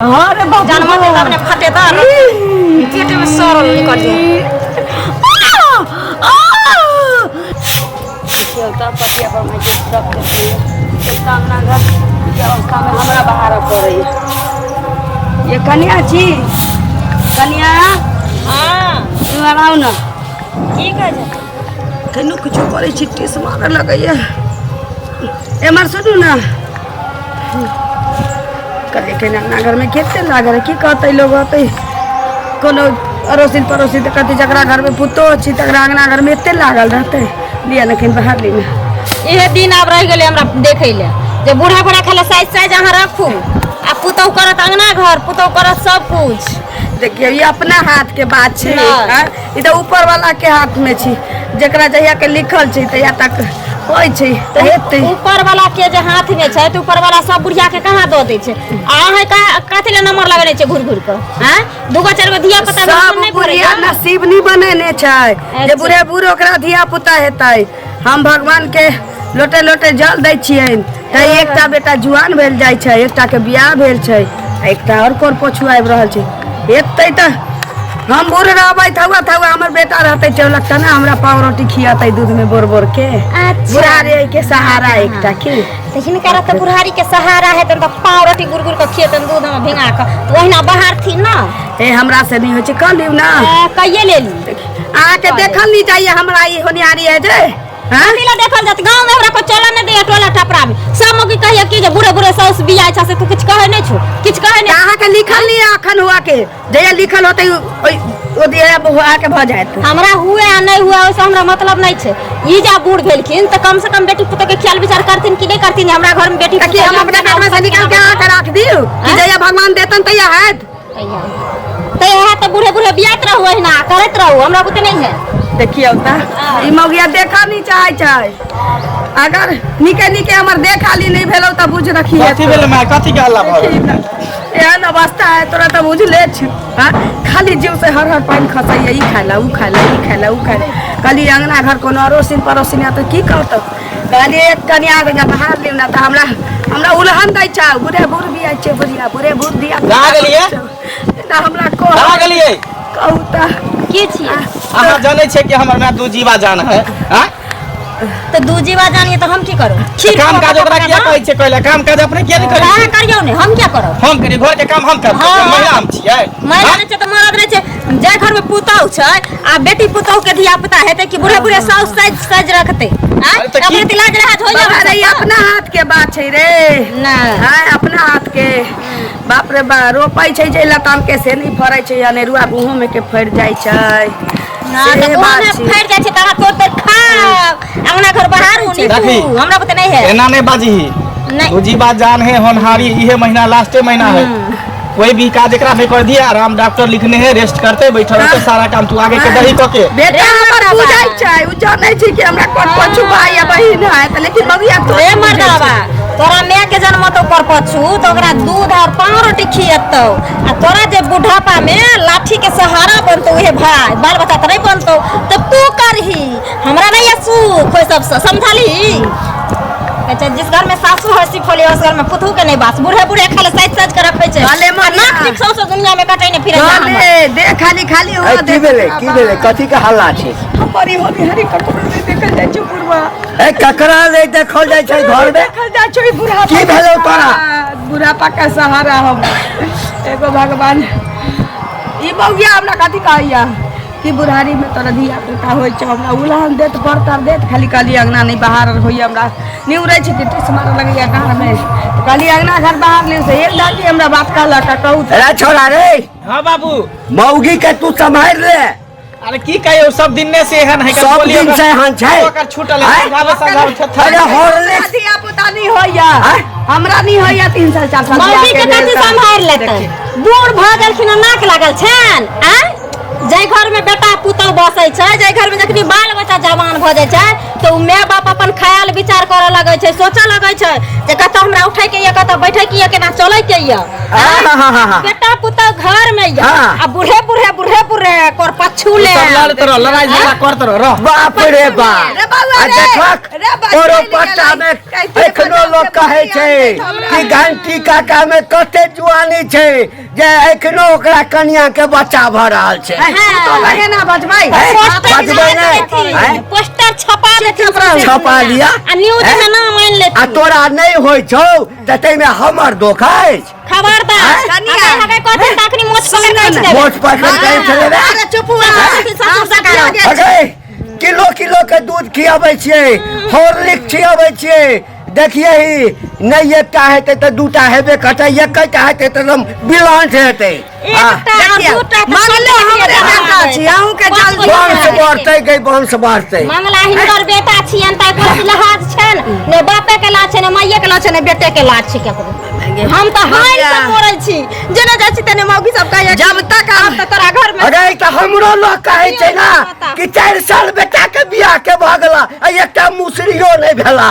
अरे बाप जानवर के तब ने फटे त पेट में सड़ल निकल जाए। खेलता पटिया पर मैं रख देती है अंगना घर के अवस्था में हमरा बाहर पड़े। ये कन्या छी, कन्या। हां इम्हर आउ ने। की कहै छै? केनो किछो करै छी, टीस मारऽ लगैया। एम्हर सुनू ने, कहलियै केना अंगना घरमे कते लागल है, की कहतै लोग अतै कोनो अड़ोसिन पड़ोसी तऽ कहतै जकरा घरमे पुतोह छी तकरा अंगना घरमे एते लागल रहतै। लिअ ने कनि बाहर ली ने। इहे दिन आब रहि गेलै हमरा देखै लए जे बूढ़ा बूढ़ा खाली साइज साइज अहाँ रखू आ पुतोह करत अंगना घर, पुतोह करत सब कुछ। देखियौ ई अपना हाथ के बात छै। नहि। आँय? ई तऽ ऊपर वाला के हाथ में छै, जकरा जहिया के लिखल छै तहिया तक होइ छै तऽ हेतै। ऊपर वाला के जे हाथ में छै तऽ ऊपर वाला सब बुढ़िया के कहाँ दऽ दै छै? आ अहाँ कथी लए नंबर लगेने छै घुरि घुरि कऽ? आँय, दूगो चारि गो धिया पुता सब नहि बुढ़िया नसीब नहीं बनेने छै जे अच्छा। बूढ़े बूढ़ ओकरा धिया पुता हेतै। हम भगवान के लोटे लोटे जल दै छियनि तऽ एकटा बेटा जुआन भेल जाइ छै, एकटा के बियाह भेल छै, आ एकटा आओर कोन पछू आबि रहल छै। हेतै तऽ हम बूढ़ रहबै थौआ थौआ हमर बेटा रहतै टेवलक तऽ ने हमरा पाव रोटी खियातै दूध में बोर बोर के। अच्छा। बुढ़ारी के सहारा एकटा की तऽ हिनका तऽ बुढ़ारी के सहारा हेतनि तऽ पाव रोटी गुड़ गुड़ के खियेतनि दूध में भिंगा कऽ, तऽ ओहिना बहारथिन ने। ए हमरा से नहीं होइ छै, कऽ लियौ ने। कहिए लेली। अहाँके देखल नहीं जाइए हमरा ई होनिहारी है जे। हाँ? कथी लए देखल जात? गाँव में हमरा कोई चलऽ नहीं दैया, टोला टपरा में सब मौगी कहिया कि जे बूढ़े बूढ़े साउस बियाह छै से तू किछु कहै नहीं छौ, किछु कहै नहीं। अहाँके लिखल नहीं है अखन हुआ के, जहिया लिखल होतै ओ दिया हुआ के भऽ जायत। हमरा हुए आ नहीं हुए ओहिसँ हमरा मतलब नहीं छै। ई जा बूढ़ भेलखिन तऽ कम से कम बेटी पुतोह के ख्याल विचार करथिन कि नहीं करथिन? हमरा घर में बेटी तऽ की पुतोह हम अपना पेटमे से निकाल के अहाँके राख दियौ कि जहिया भगवान देतन तहिया हैत? तहिया हैत तऽ बूढ़े बूढ़े बियाइत रहू, अहिना करैत रहू, हमरा बुते नहीं है। देखियौ तऽ ई मौगिया देखऽ नहीं चाहै छै। अगर नीके नीके हमर देह खाली नहीं भेलौ तऽ बुझ रखी। कथी भेल माय? कथी के हल्ला भऽ गेल? एहन अवस्था है तोरा तऽ बुझले छ। हाँ? खाली जीव से हर हर पानि खसैया, ई खाय ला ऊ खाय ला, ई खाय ला ऊ खाय ला। कहली अंगना घर कोनो अड़ोसिन पड़ोसिन तऽ की कहतौ? कहली एक कनिया के बाहर लियौ ने तऽ हमरा हमरा उलहन दै छै, बूढ़े बूढ़ बियाह छै, बुढ़िया बूढ़े बूढ़ धिया। कहाँ गेलियै? ना हमरा कह। कहाँ गेलियै? कहू तऽ की छियै? अहाँ जानै छियै कि हमर माय दू जीवा जान है? आँय? तऽ दू जीवा जानिए तऽ हम की करू? खीर काम काज ओकरा किया कहै छियै कहै लए? काम काज अपने किया नहि करै अहाँ छियै? करियौ ने, हम किया करब? हम करी घर के काम हम करब। हाँ। महिला हम छियै। महिला नहि छै तऽ मरद नहि छै। जे घर में पुतहु छै आ बेटी पुतहु के धिया पुता हेतै कि बूढ़े बूढ़े साउस साइज साइज रखतै? आँय? अरे तऽ की- अपने तऽ लाज लहाज होइए बाबा रे, ई हमरा सबके। अपना हाथ के बात छै रे। नहि। हाँ, अपना हाथ के। बाप रे बा, रोपै छै जे लताम के से नहीं फड़ै छै, अनेरुआ गहूँम में के फड़ि जाइ छै। ना, से तऽ बात गहूँम में छै। फड़ि जाइ छै तऽ अहाँ तोड़ तोड़ खाउ, अंगना घर बहारू नीपू, देखी। हमरा बुते नहीं है। एना नहीं बाजही। नहीं। दू जीवा जान है होनहारी, इहे महीना लास्टे महीना है। कोई भी काज एकरा नहीं कर दिया, आराम डॉक्टर लिखने है, रेस्ट करते बैठल रहते, सारा काम तू आगे के दही कऽ के। बेटा रे हमर मर्दबा। बुझै छै, उ जानै छै कि हमरा कोन पछू भाई या बहिन है, तऽ लेकिन बबुआ तो रे मर्दबा, तोरा माय के जन्म तो पर पछू तो ओकरा दूध और पाव रोटी खियतौ, आ तोरा जे बुढ़ापा में लाठी के सहारा बनतौ उहे भाई, बाल बच्चा तऽ नहीं बनतौ तऽ तू करही। हमरा नहीं है सुख ओहि सबसँ, समझलही? अच्छा, जिस घर में सासू हंसी फोले उस घर में पुतहु के नहीं बास। बूढ़े बूढ़े खाली साइज साइज के रखे छै। भले आ मरिया। नाक ठीक सौंसे दुनिया में कटै नहीं फिरै छै हमर। भले, दे खाली खाली हो, ए, की दे भेलै? की भेलै? कथी के हल्ला छै? हमर ई होनिहारी ककरो नहीं देखल जाइ छै बुढ़वा। ए, ककरा नहि देखल जाइ छै घर में? देखल जाइ छै ई बुढ़ापा। की भेलौ तोरा? बुढ़ापा के सहारा हम एगो भगवान। ई बौआ हमरा कथी कहैया कि बुढ़ारी में तोरा धिया पुता होइ छौ, हमरा उलहन देत बर्तर देत। खाली कहली अंगना नहीं बाहर होइए, हमरा निउरै छै कि टीस मारऽ लगैया डाँड़ में, तऽ कहली अंगना घर बाहर नहीं से एक दादी हमरा बात कहलक आ कहू तऽ। रे छोरा रे। हाँ बाबू। मौगी के तू सम्हारि ले। अरे की कहियौ, सब दिने से एहन है, सब दिन से एहन छै। ओकर छूटल है, आँय? समझाबै समझाबै थर- अरे हॉर्लिक्स। धिया पुता नहीं होइया। आँय? हमरा नहीं होइया 3 साल 4 साल मौगी बियाह के भेल कथी तऽ। सम्हारि लेतै? बूढ़ भऽ गेलखिन आ नाक लागल छनि। आँय? जाहि घर में बेटा पुतहु बसै छै, जाहि घर में जखनी बाल बच्चा जवान भऽ जाइ छै तऽ ओ माय बाप अपन ख्याल विचार करऽ लगै छै, सोचऽ लगै छै जे कतऽ हमरा उठै के यऽ, कतऽ बैठै के यऽ, केना चलै के यऽ। आहाहाहा। बेटा पुतहु घर में यऽ हाँ। आ बूढ़े बूढ़े बूढ़े बूढ़े कर पछू ले सब लड़त रह, लड़ाई झगड़ा करत रह, रह। बाप रे बाप। रे बौआ आ रे, देखलक रे बौआ, ओरो चलि गेलै। पट्टा में कहिते एखनो बजाउ लोक के कहै बुढ़िया छै आनतै हमरा। कि घंटी काका में कते जुआनी छै जे एखनो ओकरा कनिया के बच्चा भऽ रहल छै। ऐ, तू तो लगे ना बजबै। हैं? पोस्टर बजबै छपा नहि। देथिन, हैं? पोस्टर छपा देथिन सौंसे छपा दुनिया। लिअ। आ न्यूज हैं? में नाम आनि आ लेथिन। तोरा नहि होइ छौ तऽ ताहिमे हमर दोख अछि। खबरदार। हैं? कनिया। अगर हगे कहथिन तऽ अखनी मोछ पकड़ के खींच देबै। मोछ पकड़ के खींच देबै। अरे चुप हुआ। ससुर ससुर ससुर। अगे किलो किलो के दूध खियाबै छियै, हॉर्लिक्स खियाबै छियै। देखिए ही नहि एकटा हेतै तऽ दूटा हेबे करतै, एकटा हेतै तऽ एकदम बिलांच हेतै। हाँ। एकटा और देखियौ, दूटा तऽ मांगले सब हमरे बेटा बेटा छै। छी, अहूँके पाँच जल्दी गो वंश बेटा छै। बढ़तै गई, वंश बढ़तै। मंगला हिनकर बेटा छियनि तऽ कोनो लिहाज छनि ने, बापे के लाज छै ने, माइये के लाज छै ने, बेटे के लाज छै केकरो। हम तऽ हारि से पड़ै छी, जेना जाइ छी तेने मौगी सब कहैया कि जब तक आब तऽ तोरा घर मे अरे तऽ हमरो लोक कहै छै ना कि 4 साल बेटा के बियाह के भऽ गेला आ एकटा मुसरियो नहि भेला।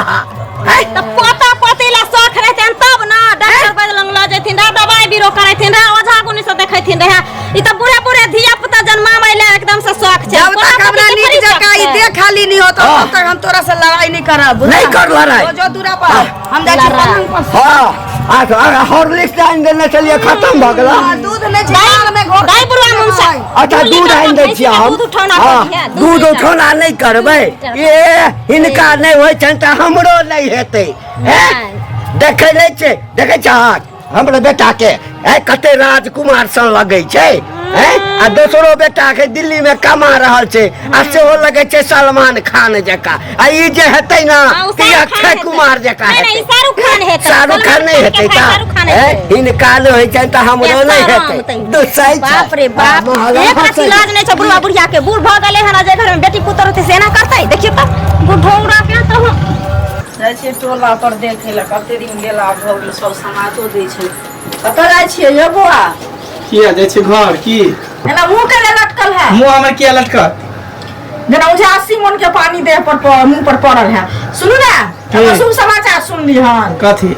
हैं? तऽ पोता पोती ला शौख रहतनि तब ना डॉक्टर वैद्य लग लऽ जैथिन रहे, दवाई बीरो करैथिन रहे, ओझा गुनी से देखैथिन रहे। ई तऽ बूढ़े बूढ़े धिया पुता जन्माबै ला एकदम से शौख छै। जब पोता तक हमरा पोती के नीक थोड़ी शौख जकाँ ई छै। देख खाली नहीं होता हाँ। तब तक हम तोरा से लड़ाई नहीं करब। नहीं कर लड़ाई। जो जो दूरा पर हम जाइ छी पलंग पर। हाँ, आ हॉर्लिक्स आनि देने छलियै, खतम भऽ गेला। हाँ, दूध नहि छै, दाल में घोर। दाइ बुढ़वा मुनसा। अच्छा दूध दूध लीटर आनि दै छियै हम। दूध उठौना हाँ, करी है, दूध दूध लीटर। उठौना नहि करबै। ए हिनका नहि होइ छनि तऽ हमरो नहि हेतै। हैं? देखै नहि छै, देखै छहक हमरो बेटा के हैं, कते राजकुमार सन लगै छै। हैं? आ दोसरो बेटा के दिल्ली में कमा रहल छै आ सेहो लगै छै सलमान खान जकाँ। आ ई जे हेतै ना हाँ, ओ कि शाहरुख खान अक्षय हेतै। कुमार जकाँ नहि, नहि, हेतै। ई शाहरुख खान हेतै। शाहरुख खान नहि सलमान हेतै खान के तऽ भाई शाहरुख खान हैं? हेतै। हिनका नहि होइ छनि तऽ हमरो नहि हेतै। दोसै छै। बाप रे बाप, हाँ, एक रत्ती लाज नहि छै बुढ़वा बुढ़िया के। बूढ़ भऽ गेलै हन, जे घर में बेटी पुतोह रहतै से एना करतै? देखियौ तऽ बुढ़ौरा के तऽ हम जाइ छियै टोला पर देखै लए, कते दिन गेला भऽ गेल, सब समाजो दै छै। कतऽ जाइ छियै यौ बौआ? किया जाइ छियै घर? की एना मुँह के लटकल है? मुँह हमर किया लटकल? जेना बुझा 80 मन के पानी देह पर मुँह पर पड़ल है। सुनू ना, एगो शुभ समाचार सुनली हन। कथी?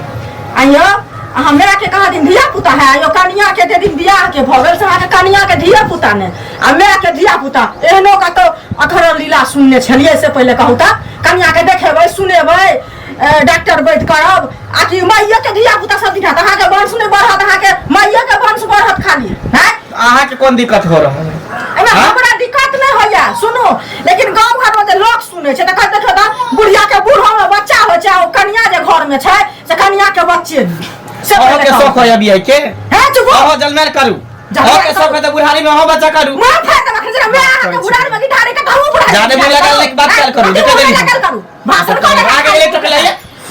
आइयो हमरा के कहा दिन धिया पुता है, आइयो कनिया के जे दिन बियाह के भऽ गेल से अहाँके कनिया के धिया पुता ने आ माय के धिया पुता एहनो कतौ अखर लीला सुनने छलियै से पहिले कहू तऽ कनिया के देखेबै सुनेबै, डॉक्टर वैद्य करब आ कि माइये के धिया पुता सब दिखा? अहाँके वंश नहि बढ़त, अहाँके माइये के वंश बढ़त खाली। हैं? अहाँके कोन दिक्कत हो रहल है? एहिमे हाँ? हमरा दिक्कत नहि होइया सुनू, लेकिन गाँव घर में जे लोक सुनै छै तऽ कहत देखियौ तऽ बुढ़िया के बूढ़ो में बच्चा होइ छै आ ओ कनिया जे घर में छै से कनिया के बच्चे नहि। से अहाँ पहिले के कहू। शौक होइया बियाह के? हे चुप। अहाँ जलमैल करू। जलमैल अहाँ के शौक है तऽ बुढ़ारी में अहाँ बच्चा करू। मुँह फाड़ि देब अखन, जेना मैं अहाँके बुढ़ारी में गिटारी के तऽ अहूँ बुढ़ारी जादे मुँह लगाल के बात कयल करू, कथी देखै मुँह देली। लगाल करू? भाषण करे। आगे गेलै टोकलै।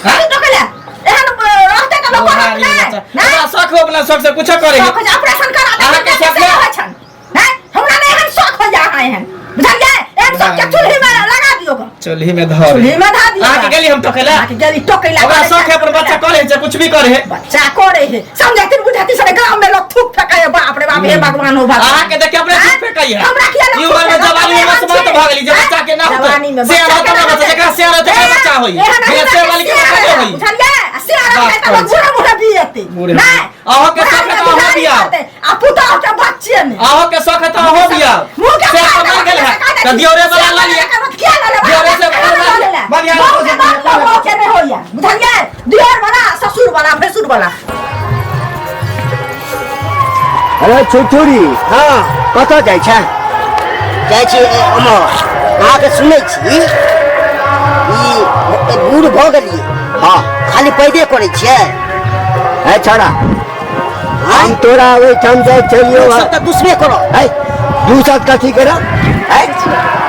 कथी टोकलै? एहन रहतै तऽ लोक करत बुढ़ारी में नहि। बच्चा। नहि? हमरा शौक हो, अपना शौक से कुछो करे। शौक होइ छै, ऑपरेशन करा देबै, अहाँके से शौक नहि? होइ छनि। नहि? हमरा नहि एहन शौक होइया अहाँ एहन। बुझलियै? एहन शौक के चूल्ही में लगा दियौ गऽ। चूल्ही में धर। चूल्ही में धऽ दियौ। अहाँके गेली हम टोकैला? अहाँके गेली टोकैला। ओकरा शौक है, अपन बच्चा करे छै, कुछ भी करे है। बच्चा करे है, समझैथिन बुझैथिन सारे गांव में लोग थूक फेंकै है। बाप रे बाप, हे भगवान हो भगवान। अहाँके देख के अपने आँय? थूक फेंकै है। हमरा किया लोग ई उम्र में थूक फेंकै? जवानी में हम समाप्त छी। भऽ गेली, जे बच्चा के ना होतै। जवानी में से बच्चा रहतै के ना ना बच्चा, जेकरा से रहतै एहन बच्चा होई। एहन बिना से वाली के बच्चा नहि होई। बुझलियै? आ से रहतै तऽ बात लोग बूढ़े बूढ़े बियेतै। बूढ़े नहि। अहाँके बुढ़ारी शौक है में तऽ अहाँ बुढ़ारी बियाह। करतै, आ पुतहु के बच्चे नहि। अहाँके शौक है तऽ अहाँ बियाह। मुँह के से फाड़ अपन मर देबै, गेल है का तऽ दियोरे वाला लऽ लिअ। किया लऽ लेबै? दियोरे से केना लऽ लेबै? बढ़िया बहू के बाप के बहू के नहि होइया, बुझलियै? दियोर वाला, ससुर वाला, भैंसुर वाला। अरे छुछुरी। हाँ। कतऽ जाइ छै? जाइ छी ओम्हर। अहाँके सुनै छी ई बूढ़ भऽ गेलियै। हाँ। खाली पैदे करै छियै। है छोड़ा, हम तोरा ओहिठाम जाइ छलियौ। सब तऽ दुसबे करब। है दूसर कथी करब? है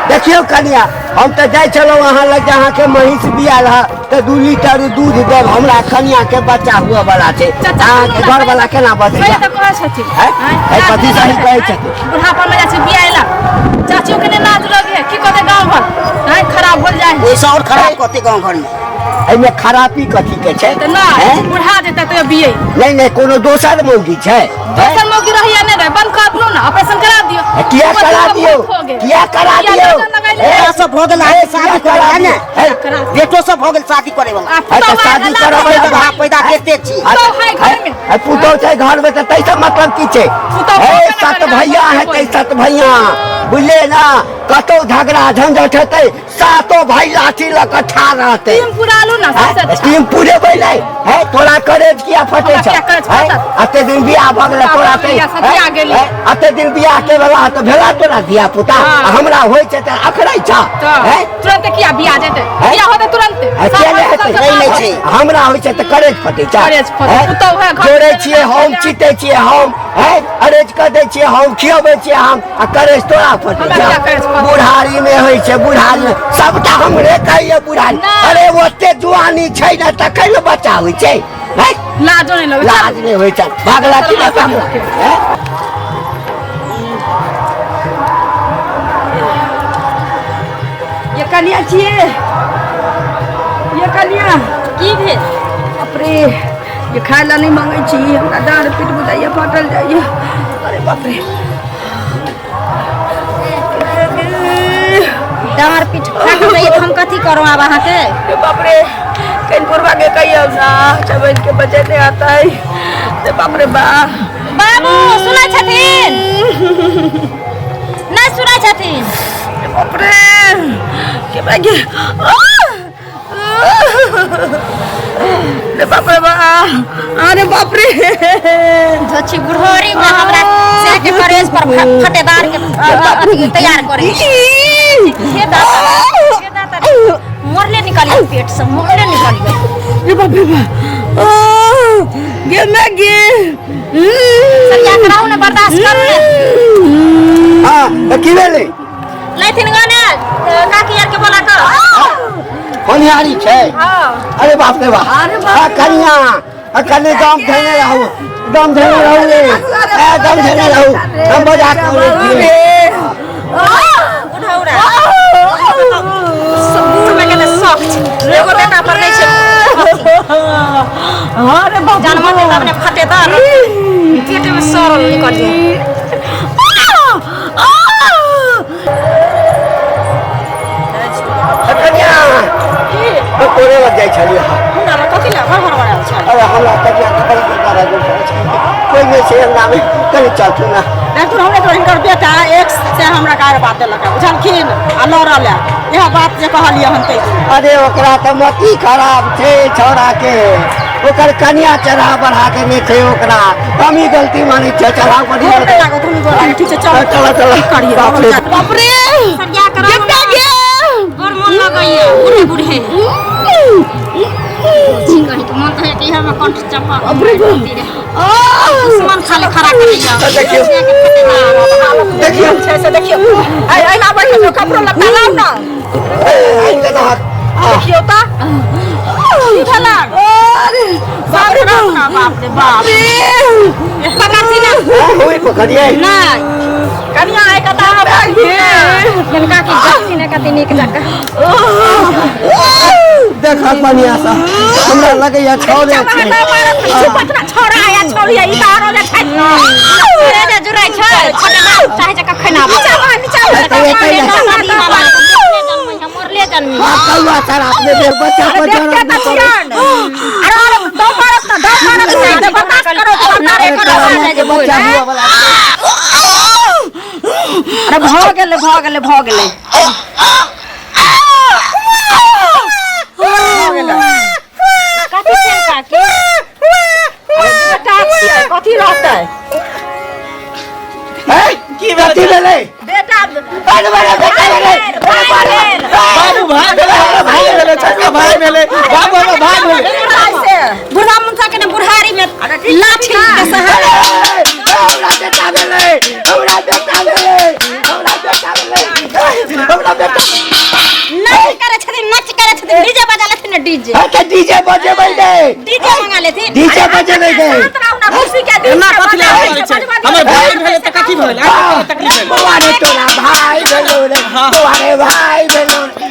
देखियौ कनिया, हम तऽ जाइ छलहुँ अहाँ लग जे अहाँके महींस बियाल है तऽ 2 लीटर दूध देब, हमरा कनिया के बच्चा हुअ वाला छै। चाचा, अहाँके सुनू ना, घर वाला केना बजै सही तऽ कहै छथिन। है? आँय, है, लाज कथी नहि सही लगै कहै है? छथिन? बुढ़ापा में जाइ छै बियाह ला, चाचियो के नहि लाज लगे है, की कहतै गाँव घर? आँय, खराब हो जाइ है। ओहिसँ आओर खराब कहतै गाँव घरमे। एहिमे खराबी कथी के छै? तऽ नहि हैं? बुढ़ा जेतै तऽ बिये नहि नहि, कोनो दोसर मौगी छै? दोसर मौगी रहैया नहि रहै। है बंद कर दियो ना ऑपरेशन करा दियो किया ऊपर करा से दियो बहुत हो गेल। किया करा किया दियो दर्जन लगैले? बेटा सब भऽ गेल अहाँके शादी करे वाला ने है बेटो सब भऽ गेल शादी करे वाला आ है तऽ पुतहु शादी आयल करबै तऽ अहाँ पैदा करिते छी पुतहु है घर में है पुतहु छै घर में तऽ ताहिसँ मतलब की छै पुतहु हे होबे ने सत करे, भैया आब हेतै सत भैया बुझलियै ना कतौ झगड़ा झंझट हेतै सातो भाई लाठी लऽ कऽ ठाढ़ रहतै टीम पूरा लू ना सबसे अच्छा टीम पुरेबै नहि है तोरा करेज किया फटै हमरा छौ किया करेज है? फटत? अते दिन बियाह भऽ गेलै तोरा बाप रे, सतिया गेली। अते दिन बियाह के भेला तऽ भेला तोरा धिया पुता हाँ। आ हमरा होइ छै तऽ अखरै छौ तो है तुरंत किया बियाह जेतै हैं? बियाह होतै तुरंत आ किया नहि हेतै? नहि, नहि छै। हमरा होइ छै तऽ करेज फटै छै करेज फटै। हैं? पुतहु है, घर जोड़ै में छियै हम चले चितै छियै हम है अरेज कऽ दै छियै हम खियबै छियै हम आ करेज तोरा फटै हमरा छै किया करेज फटै? बुढ़ारी मे होइ छै बुढ़ारी मे सबटा हमरे कहैए बुढ़ारी नहि। अरे ओते जुआनी छै ने तखन ने बच्चा होइ छै हैं? लाजो नहीं लगे लाज नहि होइ छै भागला की नहि भागला हैं? ये कनिया छियै ये कनिया की भेल बाप रे ये खाय ला नहीं मांगे छी हमरा डाँड़ पीट बुझाइए फाटल जाइए अरे बाप रे डाँड़ पीठ फाटल जाइए तऽ हम कथी करू आब अहाँके अरे बाप रे कहीं पुरवा के कहियो ना चबन के बचे नहीं आता है अरे बाप रे बा बाबू सुनै छथिन नहि सुनै छथिन अरे बाप रे के भागे अरे बाप रे बा अरे बाप रे धोछी बुढ़ोरी में हमरा से के करेज पर फटेदार के अथी तैयार करे हे दाता हे दाता मरले निकालिए पेट से मरले निकालिए अरे बाप रे बा गे मैं गे सरिया कराऊ ने बर्दाश्त करू ने हाँ तऽ की भेलै लेथिन गने काकी आर के बोला कर होनिहारी छै अरे बाप रे बाप आ कनिया आ कनि दम धेने रहू दम धेने रहू रे ए दम धेने रहू हम बजा के अबै छी। बुढ़ौरा सब बूढ़ में केने शौक छै एगो बेटा पर नहि छै अरे बाप जन्म के तब ने फटेदार पेट में सड़ल निकल जाए आ कनिया हम तोरे लग जाइ छलियै हमरा कथी लए घर हड़बड़ायल छल अरे हमरा तकिया के बड़ी बेकार है कोई नहि छै अंगना में कनि चलथुन ना देखथुन हमरे तो हिनकर बेटा एक से हमरा गारि बात देलक है, बुझलखिन आ लड़ल है इएह बात जे कहलियै हन ताहि दिन अरे ओकरा तऽ मति खराब छै छौड़ा के ओकर कनिया चढ़ा बढ़ा देने छै ओकरा हम ही गलती मानै छियै चढ़ा बढ़ी गोर नहि लागत हम गोर लागत ठीक छै चल चल चल करियै बाप रे बाप रे सरिया कराऊ कितना गे बड़ मन लगैया बूढ़े बूढ़े छी कही के मन तऽ होइए कि इएहमे कंठ चपा दुश्मन खाली खड़ा करैया देखियौ। देखियौ छै से देखियौ आइ एहिना बैठल छौ कपड़ो लत्ता लाउ ने ए, आइ तऽ हाथ देखियौ तऽ की भेलक अरे बाप रे बाप रे बाप पकड़ती ना होई पकड़िए नहि कनिया आइ कतऽ अहाँ हिनका की गलती ने कति नीक जकाँ देख कनिया सा हमरा लगैया छौड़े छै छोड़ा या छोड़िया ई तऽ आरो जे छै अरे जे जुड़ै छै फटेदार चाहे जकाँ खैना नीचा बा नीचा बा एतै, एतै। मरले जन्मी आ कौआ सर अपने बेर बच्चा पर देख के जरब तऽ छियन अरे अरे दौ मारत ना दौ मारत ना बर्दाश्त करो नारे करो बच्चा हुआ वाला अरे भऽ गेलै भऽ गेलै भऽ गेलै कथी छै काकी बेटा छियै कथी रहतै है की भेलै? कथी भेलै बेटा अरे बड़ा बेटा भेलै अरे बड़ा बाबू भाई भेलै हमरा भाई भेलै छोटका भाई भेलै बाबू हमरा भाई भेलै से बुढ़ा मुनसा के ने बुढ़ारी में लाठी के सहारा अरे, हमरा बेटा भेलै हमरा बेटा भेलै हमरा बेटा भेलै हमरा बेटा नाच करे छथिन नाच करे छथिन डीजे बजा लेथिन ने डीजे है तऽ डीजे बजेबै ने डीजे मंगा लेथिन डीजे बजेबै ने शांत रहू ना खुशी के दिन एना कथी लए करै छै हमर भाई भेलै तऽ कथी भेलै आइ कथी तकलीफ भेलै बौआ रे तोरा भाई भेलौ रे बौआ रे भाई भेलौ रे।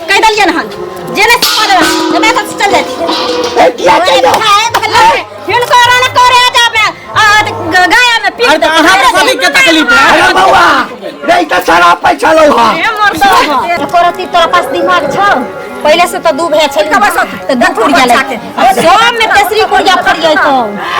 कहि देलियनि हन जे नहि से कऽ देबै नहि तऽ चल जाती ए, किया चलि जाउ? हिनको ने करे जाबे गाया में पी अरे तऽ अहाँके कथी के तकलीफ है? अरे बौआ नहीं तऽ सारा पैसा लौ हा। एको रत्ती तोरा पास दिमाग छौ? पहिले से तो दू भए छै तऽ दू कुड़िया ले सब में तेसरी कुड़िया फरियतौ।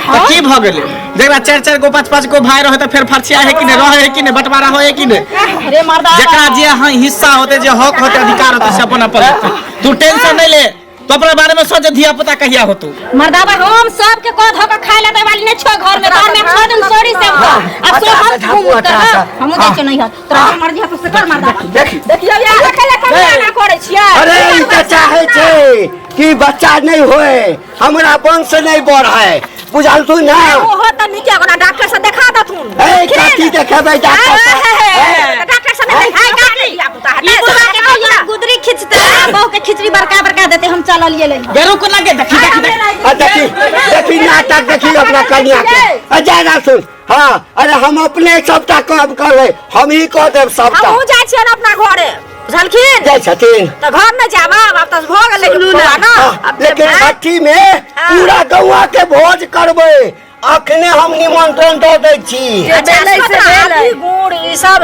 तऽ की भऽ गेलै? जेकरा चारि चारि गो पाँच पाँच गो भाई रहे तऽ फेर फरछिया है कि नहि, रहे है कि नहि, बंटवारा होय है कि नहि? अरे मर्दा, जेकरा जे हिस्सा होते, जे हक होते, अधिकार होते, से अपन अपन लेतै। तू टेंशन नहीं ले, तू अपना बारे में सोच, धिया पुता कहिया होतू। मर्दाबा, हम सबके कह धो के खाए ला दे वाली नहीं छो घर में। तोर में छो दिन सोरी से अब सो हम घूम अच्छा, अच्छा। हमहु जाइ छियै नैहर। तोरा जे मर्जी हतो से कर मर्दाबा। देखी। देखियौ, यार देखै लए कनिया ना करै छियै। अरे ई तऽ चाहै छै कि बच्चा नहीं होए, हमरा वंश नहीं बढ़े, बुझल तू ना? ओहो तऽ नीके, ओकरा डॉक्टर से देखा देथुन। ए, कथी देखेबै डॉक्टर से? डॉक्टर से नहीं देखाय का धिया पुता ई बुढ़वा के कहियो गुदरी खिंचते, बहू के खिचड़ी बड़का बड़का देते। हम चललिए ले। बेरू को लगे, देखी देखी देखी। आ देखी देखी नाटक देखी अपना कन्या के। आ जा ना, सुन, हाँ, अरे हम अपने सबटा काम कर ले, हम ही कह देब सबटा। हमहूँ जाइ छियनि अपना घरे, बुझलखिन? जाइ छथिन। तऽ घर नहि जायब, आब तऽ भऽ गेलै बौआ ना। हाँ, लेकिन भट्ठी में पूरा गौआ के भोज करबै, अखने हम निमंत्रण दऽ दै छी। अच्छा, भेलै से भेलै। हल्दी, गुड़ ई सब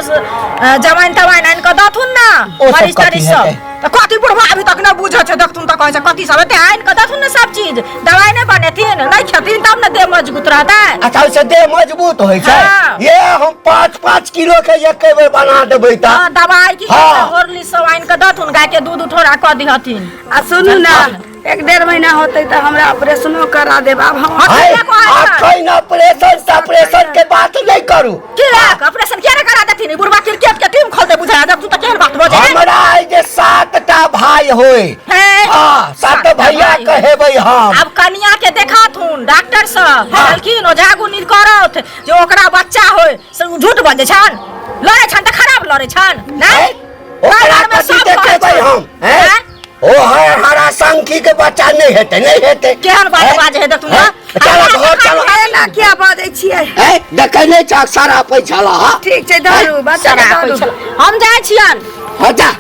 जमाइन तमाइन आनि कऽ दथुन ना। ओ सब मरीच कथी तरीच सब। हेतै? तऽ कथी बुढ़वा अभी तक नहि बुझै छै? देखथुन तऽ कहै छै कथी सब हेतै। आनि कऽ दथुन ने सब चीज। दवाइ नहि बनेथिन, नहि खेथिन तब ने देह मजबूत रहतै। अच्छा, ओहिसँ देह मजबूत होइ छै? हाँ। ये हम 5-5 किलो के एके बेर बना देबै तऽ। हाँ, दवाइ की हाँ। हॉर्लिक्स सब आनि कऽ दथुन, गाय के दूध उठौरा कऽ दिहथिन। आ सुनू ना, एक डेढ़ महीना होतै तऽ हमरा ऑपरेशनो करा देब। आब हम है, किया कहै छै? अखन ऑपरेशन ऑपरेशन के बात नहीं करू। किया ऑपरेशन किया नहि करा देथिन? ई बुढ़वा क्रिकेट के टीम खोलते बुझा जब तू तऽ केहन बात बजै। हमरा आई जे सातटा भाई होय। हे? हाँ, सात सातटा भैया भाई। कहेबै हम। आब कनिया के देखाथुन डॉक्टर सब कहलखिन, ओझा गुनी करौथ जे ओकरा बच्चा होय, से उ झूठ बजै छन, लड़ै छन तऽ खराब लड़ै छन नहि। हैं? ओकरा घर में कथी सब कहै देखेबै छै। हम? हैं? हैं? ओ है हरा संखी के बच्चा नहीं हेतै, नहीं हेतै। केहन बात हैं? बाजै है देखथुन ना। हैं? चलो घर चलो। एना किया बाजै छियै? हैं? देखै नहीं छ सारा पैसा ला। ठीक छै, धरू बच्चा के, सारा धरू। पैसा। हम जाइ छियन। हाँ, जा।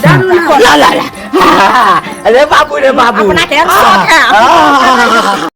धरू ना। ला ला ला, हाँ, अरे बाबू रे बाबू। अपना केहन शौक है। हाँ।